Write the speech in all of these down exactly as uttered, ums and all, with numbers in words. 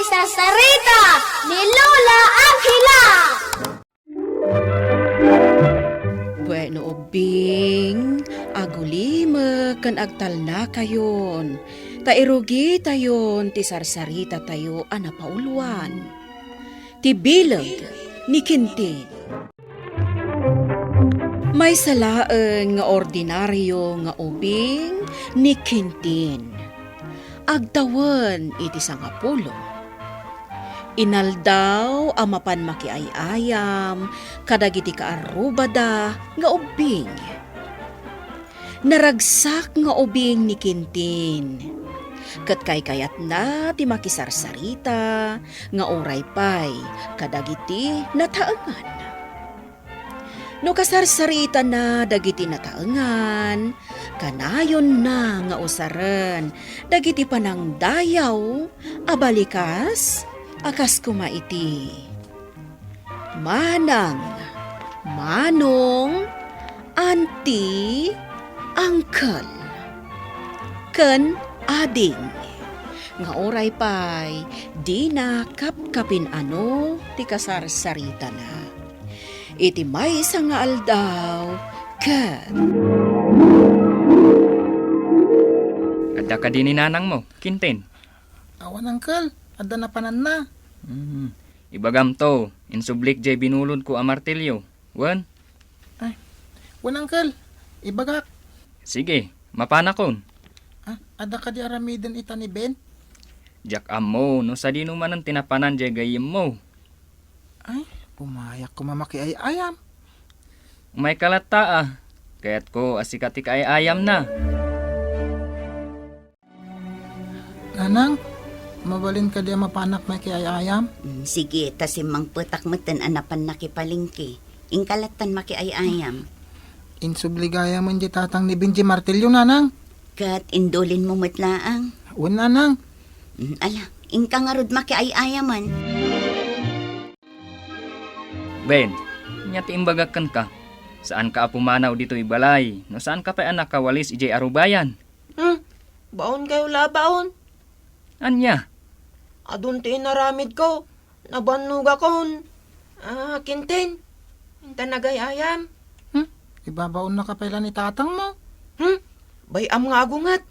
Sarsarita ni Lola Angela. Bueno, ubbing, agulimek ken agtalnakayon, ta irugitayon ti sarsaritatayo a napauluan. Ti bileg ni Quintin. Maysa laeng nga ordinario nga ubing ni Quintin. Agtawen iti sangapulo. Inaldaw a mapan makiay-ayam kadagiti kaarrubada nga ubbing. Naragsak nga ubing ni Quintin, ket kaykayatna ti makisarsarita nga uray pay kadagiti nataengan. No kasarsaritana dagiti nataengan, kanayonna nga usaren dagiti panangdayaw a balikas a kas koma iti Manang, Manong, Auntie, Uncle, ken Ading, nga uray pay dina kapkapin-ano ti kasarsaritana. Iti maysa nga aldaw, ket Adda kadi ni nanangmo, Quintin? Awan, uncle. Adda napananna. Hmm. Ibagamto, insublik jay binulodko a martilyo. Wen? Ay, wen, uncle. Ibagak. Sige, mapanakon. Ah, adda kadi aramiden ita ni Ben? Diak ammo no sadino manen ti napanan jay gayyemmo. Ay, umayak koma makiay-ayam. Umayka latta a. Kayatko a sika ti kaay-ayamna. Nanang, mabalin kadi a mapanak makiay-ayam? Mm, sige, ta simmangpetak metten a napan nakipalengke. Inka lattan makiay-ayam. Insubli gayamen di tatang ni Ben jay martilyo, nanang. Ket indulinmo met laeng. Wen, nanang. Mm, ala, inka ngarud makiay-ayaman. Ben, ania ti imbagak kenka? Saanka a pumanaw ditoy balay no saanka pay a nakawalis idiay arubayan. Hmm, baonkayo la a baon. Ania? Adun ti inaramidko. Nabannogakon. Ah, Quintin, inta nagay-ayam. Hmm? Ibabaonnaka pay la ni tatangmo? Hmm? Bay-am nga agunget.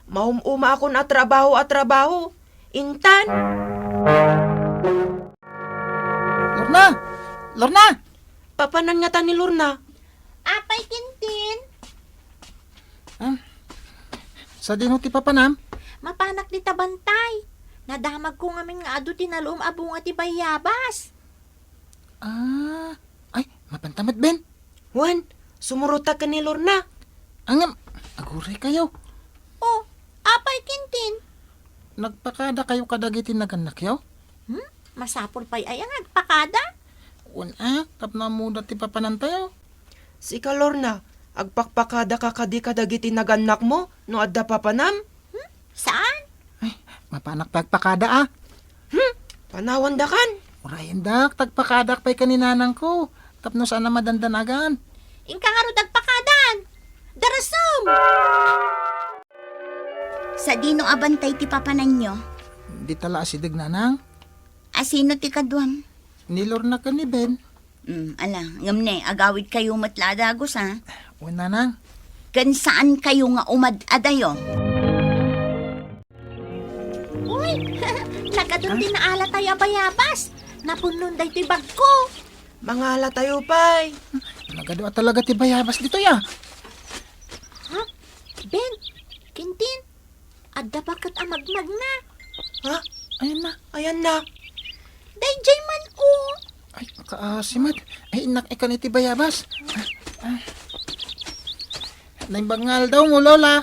Maum-umaakon a trabaho a trabaho. Intan. Lorna! Lorna! Papanan ngata ni Lorna. Apay, Quintin? Ah, sadino ti papanam? Mapanak dita bantay. Nadamagko ngamin nga adu ti nalum a bunga ti bayabas. Ah, ay, mapanta met, Ben. Wen, sumurotak ken ni Lorna. Ngem, aguraykayo. Oh, apay, Quintin? Nagpakadakayo kadagiti nagannakyo? Hmm? Masapul pay aya nga agpakada? Wen a, tapno ammoda ti papanantayo. Sika, Lorna, agpakpakadaka kadi kadagiti nagannakmo no adda papanam? Hmm? Saan? Ay, mapanak pay agpakada a. Hmm? Panawandakan? Urayendak, ta agpakadak pay ken ni nanangko. Tapno saan a madandanagan. Inka ngarud agpakadan. Darasem! Sadino a bantay ti papananyo? Dita la asideg, nanang. A sino ti kaduam? Ni Lorna ken ni Ben. Mm, ala, ngem ne, agawidkayo met la a dagus, a. Wen, nanang. Ken saankayo nga umad-adayo. Uy, nagadun ti naalatayo a bayabas. Napunnon daytoy bagko. Mangalatayo pay. Nagadu a talaga ti bayabas ditoy a. Ha? Ben, Quintin, adda baket a magmagna. Ha? Ayanna. Ayanna. Daydiay man, o. Ay, kaasi met. Ay, innak ikan iti bayabas. Ah, ah. Naimbag nga aldawmo, Lola.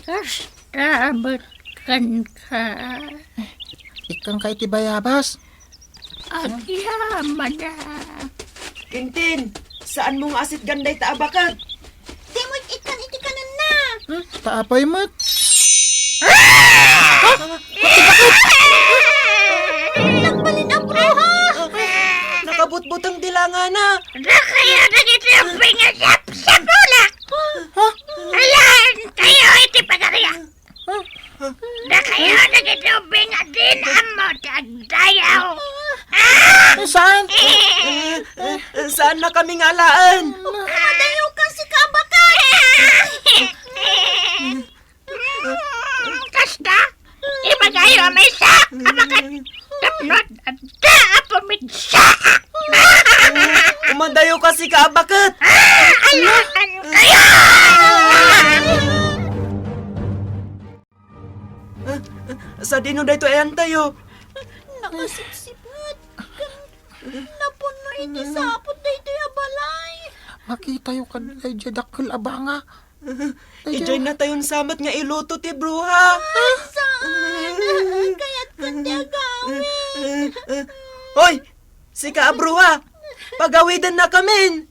Kasta met kenka. Ikkanka iti bayabas. Agyamanak. Quintin, saanmo nga asitgan dayta a baket? Dimo ikkan iti kanenna. Hmm? Ta apay met? Nagbalin a bruha! Nakabutbuteng ti langana. Dakayo dagiti ubbing a sapsapulak. Ha? Alaen kayo iti pagariak. Dakayo dagiti ubbing a di Mingalaen! Madayo ka, sika a baket! Kasta, ibagayo a maysa a baket tapno adda a pumigsa. Umadayo ka, sika a baket! Alaan kayo! Sadino daytoy ayantayo? Nakasipsiput. Napunno iti saput daytoy a balay. Makitayo kadi daydiay dakkel a banga. Idiay natayon samet nga iluto ti bruha. Saan? Kayatko ti agawid. Hoy! Sika a bruha! Pagawidennakamin!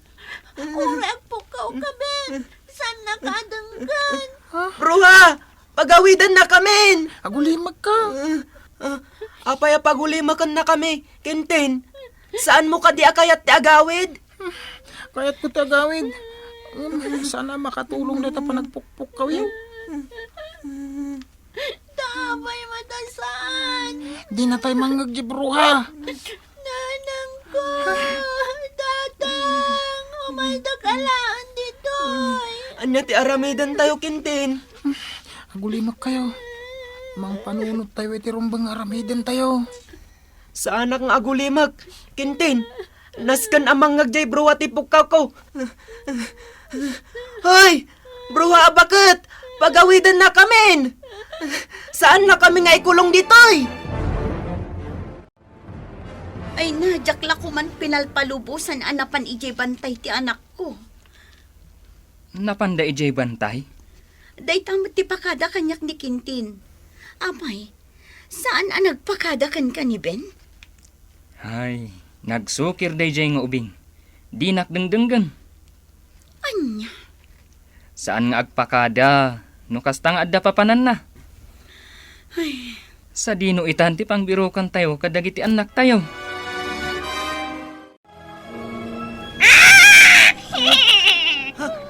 Uray agpukkaw ka, Ben. Saannaka a denggen. Bruha! Pagawidennakamin! Agulimekka. Ah, ah, apay a pagulimekennakami, Kintin? Saanmo kadi a kayat ti agawid? Kayatko ti agawid. Um, saan a makatulong dayta panagpukpukkawyo. Apay met a saan? Dinatay mangngeg diay bruha. Nanangko, Tatang, umaydak alaen ditoy. Ania ti aramidentayo, Kintin? Agulimekkayo. Mangpanunottayo iti rumbeng nga aramidentayo. Saanak nga agulimek, Kintin. Nasken a mangngeg diay bruha ti pukkawko. Hoy! Bruha a baket! Pagawidennakamin! Saannakami nga ikulong ditoy! Ay na, diak la koman pinalpalubosan a napan idiay bantay ti anakko. Napanda idiay bantay? Dayta met ti pakada kaniak ni Kintin. Apay, saan a nagpakada kenka ni Ben? Ay, nagsukir daydiay nga ubing. Dinak dengdenggen. Ania? Saan nga agpakada no kasta nga adda papananna. Ay. Sadino itan ti pangbirukantayo kadagiti annaktayo?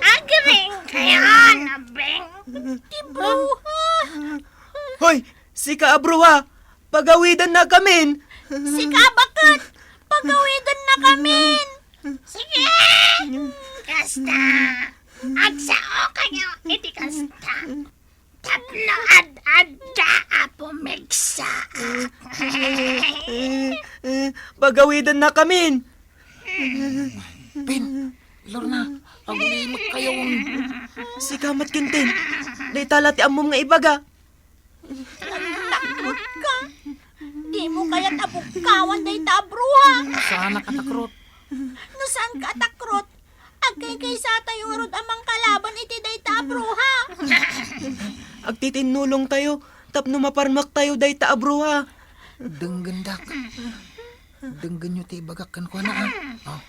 Agring kayo, nabing. Ti bruha. Hoy, sika a bruha, pagawidennakamin. Sika a baket, pagawidennakamin. Sige! Kasta, agsao kayo iti kasta. Tapno ad-adda a pumigsa. Pagawidennakamin. Ben, Lorna, agulimekkayon. Sika met, Kintin. Dayta la ti ammom nga ibaga. Nagtakrot ka. Dimo kayat a bukkawan dayta a bruha. Saanak a takrot. No saanka a takrot, agkaykaysatayo ngarud a mangkalaban iti dayta a bruha. Agtitinnulongtayo tapno maparmektayo dayta a bruha. Denggendak. Denggenyo ti ibagak kenkuana, a. Oh.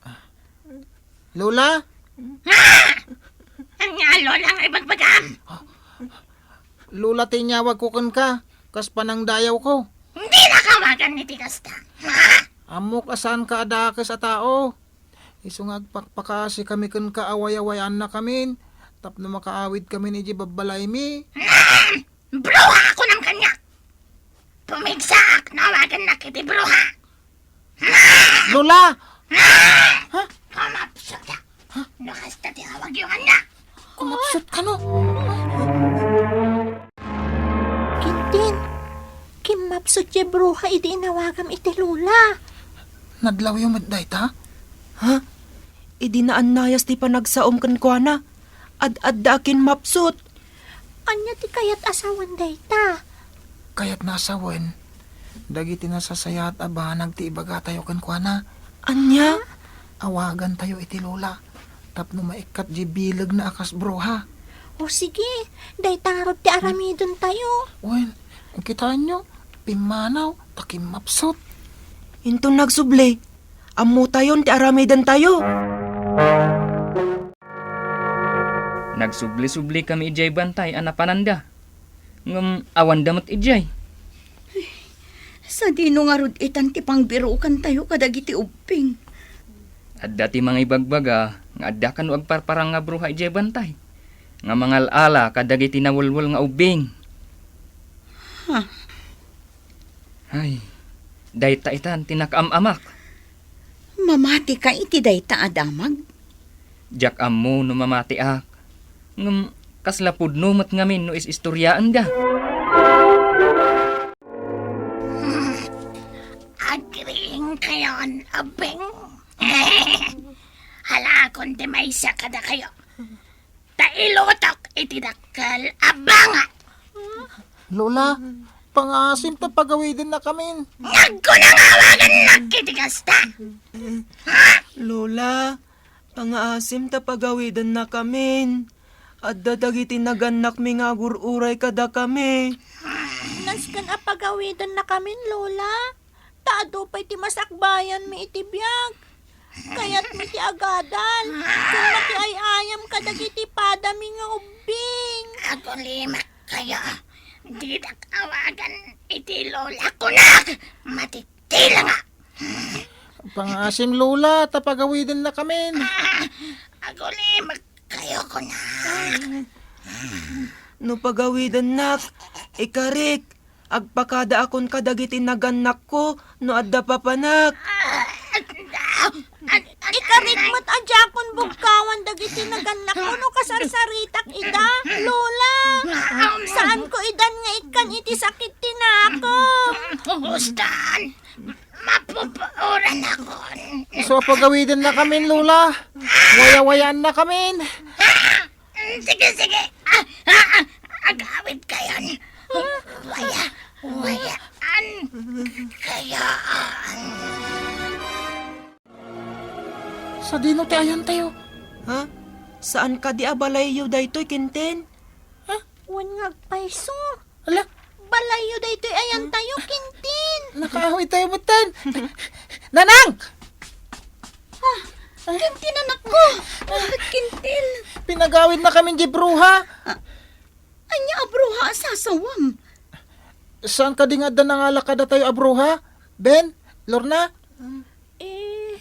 Ah. Lola? Ah! Ania a Lola nga ibagbagam? Lola ti inyawagko kenka, kas panangdayawko. Dinaka awagan iti kasta. Ammok a saanka a dakes a tao. Isu nga agpakpakaasikami kenka a way-awayaannakamin tapno makaawidkamin idiay babbalaymi. Bruha, kunam kaniak! Pumigsaak no awagannak iti bruha! Lola! Ha? Kumapsut ka! No kasta ti awagyo kaniak! Kumapsut ka, no? Kintin, kimmapsut ti bruha idi inawagam iti Lola. Nadlawyo met dayta? Ha? Idi naannayas ti panagsaom kenkuana, ad-adda a kimmapsut. Ania ti kayat a sawen dayta? Kayatna a sawen, dagiti nasasayaat a banag ti ibagatayo kenkuana. Ania? Awagantayo iti Lola tapno maikkat diay bilegna a kas bruha. O sige, dayta ngarud ti aramidentayo. Wen, kitaenyo, pimmanaw ta kimmapsut. Inton nagsubli, ammotayon ti aramidentayo. Nagsubli-sublikami idiay bantay a napananda. Ngem awanda met idiay. Sadino ngarud itan ti pangbirukantayo kadagiti ubbing? Adda ti mangibagbaga nga adda kano agparparang nga bruha idiay bantay, nga mangal-ala kadagiti nawelwel nga ubbing. Ha? Ay, dayta itan ti nakaam-amak. Mamatika iti dayta a damag? Diak ammo no mamatiak. Ngem kasla pudno met ngamin no is-istoriaenda. Agriingkayon, Ubbing. Halakon ti maysa kadakayo. Ta ilutok iti dakkel a bangat. Lola, pangaasim ta pagawidennakamin. Nagkuna nga awagannak iti kasta. Lola, pangaasim ta pagawidennakamin. Adda dagiti nagannakmi nga agur-uray kadakami. Nasken a pagawidennakamin, Lola. Ta adu pay ti masakbayanmi iti biag. Kayatmi ti agadal ken makiay-ayam kadagiti padami nga ubbing. Agulimakkayo. Didak awagan iti lola kunak. Matitila nga. Pangaasim, Lola, ta pagawidennakamin. Ah, agulimakkayo kunak. No pagawidennak, ikarik, agpakadaakon kadagiti nagannakko no adda papanak. Ikarik met a diakon bugkawan dagiti nagannakko no kasarsaritak ida, Lola. Saanko idan nga ikkan iti sakit ti nakem. Ustan, mapupuorannakon. Isu a pagawidennakamin, Lola. Wayawayaannakamin. Sige, sige. Ah, ah, ah, agawidkayon. Waya, wayaan. Kayaan. Sadino ti ayantayo? Ha? Saan kadi a balayyo daytoy, Kintin? Ha? Wen nga agpayso. Ala? Balayyo daytoy ayantayo, Kintin. Nakaawidtayo metten. Nanang! Ah, Kintin, anakko. Ah, Kintin. Pinagawidnakamin diay bruha. Ah, ania a bruha a sasawam? Saan kadi nga adda nangala kadatayo a bruha? Ben? Lorna? Eh,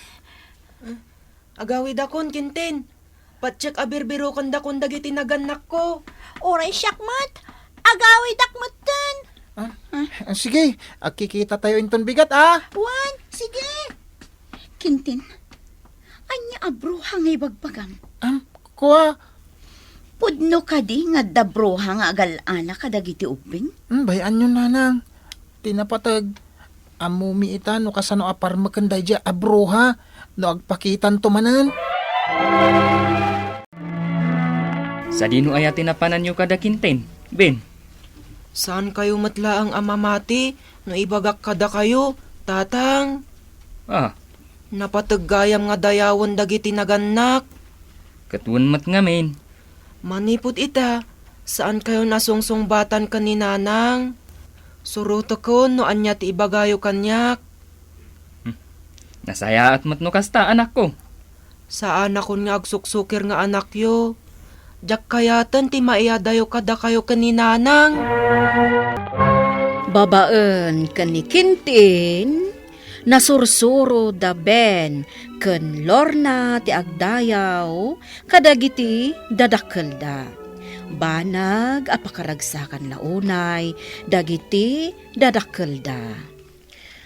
agawidakon, Kintin. Patiek a birbirokendakon dagiti nagannakko. Uray siak met, agawidak metten. Ah, ah, sige, agkikitatayo inton bigat, ah. Wen, sige. Kintin, ania a bruha nga ibagbagam? Am, kua. Pudno kadi nga adda bruha nga agal-ana kadagiti ubbing? Hmm, bay-anyon, nanang. Ti napateg, ammomi ita no kasano a parmeken daydiay a bruha no agpakitanto manen. Sadino aya ti napananyo kada Kintin, Ben? Saankayo met laeng a mamati no ibagak kadakayo, Tatang. Ah. Napateg gayam nga dayawen dagiti nagannak. Ket wen met ngamin. Manipud ita, saankayon a sungsungbatan ken ni Nanang. Surotokon no ania ti ibagayo kaniak. Hmm. Nasayaat met no kasta, anakko. Saanakon nga agsuksukir nga anakyo. Diak kayaten ti maiyadayo kadakayo ken ni Nanang. Babaen ken ni Kintin, nasursuro da Ben ken Lorna ti agdayaw kadagiti dadakkelda. Banag a pakaragsakan la unay dagiti dadakkelda.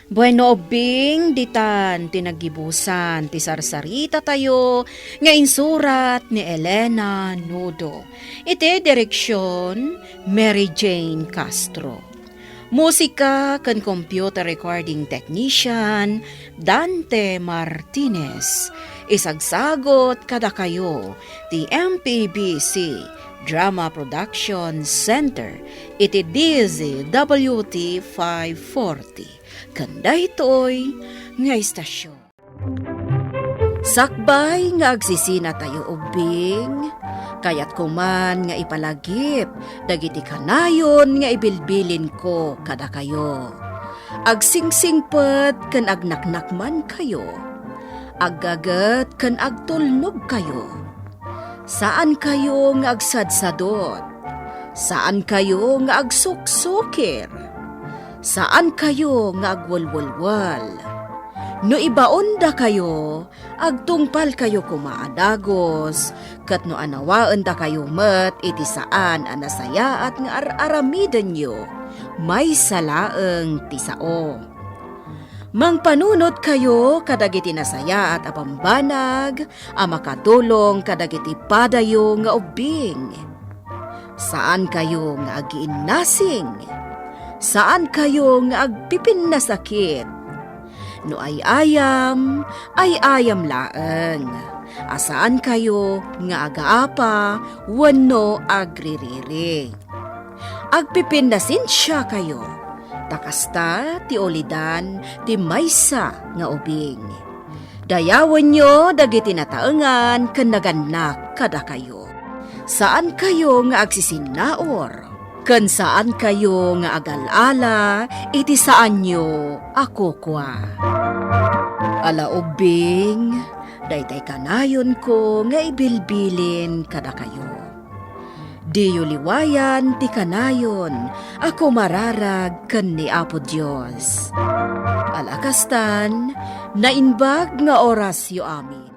Bueno, ubbing, ditan ti naggibusan ti sarsaritatayo nga insurat ni Elena Nudo. Iti direksyon, Mary Jane Castro. Musika ken computer recording technician, Dante Martinez. Isagsagot kadakayo ti M P B C Drama Production Center iti D Z W T five forty. Ken daytoy nga istasyon. Sakbay nga agsisinatayo ubbing, kayatko man nga ipalagip dagiti kanayon nga ibilbilinko kadakayo. Agsingsingpet ken agnaknakmankayo. Aggaget ken agtulnogkayo. Saankayo nga agsadsadot. Saankayo nga agsuksukir. Saankayo nga agwelwelwel. No ibaondakayo, agtungpalkayo koma a dagus, ket no anawaendakayo met iti saan a nasayaat nga ar-aramidenyo, maysa laeng ti sao. Mangpanunotkayo kadagiti nasayaat a bambanag a makatulong kadagiti padayo nga ubbing. Saankayo nga agiinnasing. Saankayo nga agpipinnasakit. No ay-ayam, ay-ayam laeng. A saankayo nga agaapa wenno agririri. Agpipinnasensiakayo, ta kasta ti ulidan ti maysa nga ubing. Dayawenyo dagiti nataengan ken nagannak kadakayo. Saankayo nga agsisinnaur, ken saankayo nga agal-ala iti saanyo a kukua. Ala ubbing, daytay kanayonko nga ibilbilin kadakayo. Diyo liwayan ti kanayon a kumararag ken ni Apo Dios. Ala kastan, naimbag nga orasyo amin.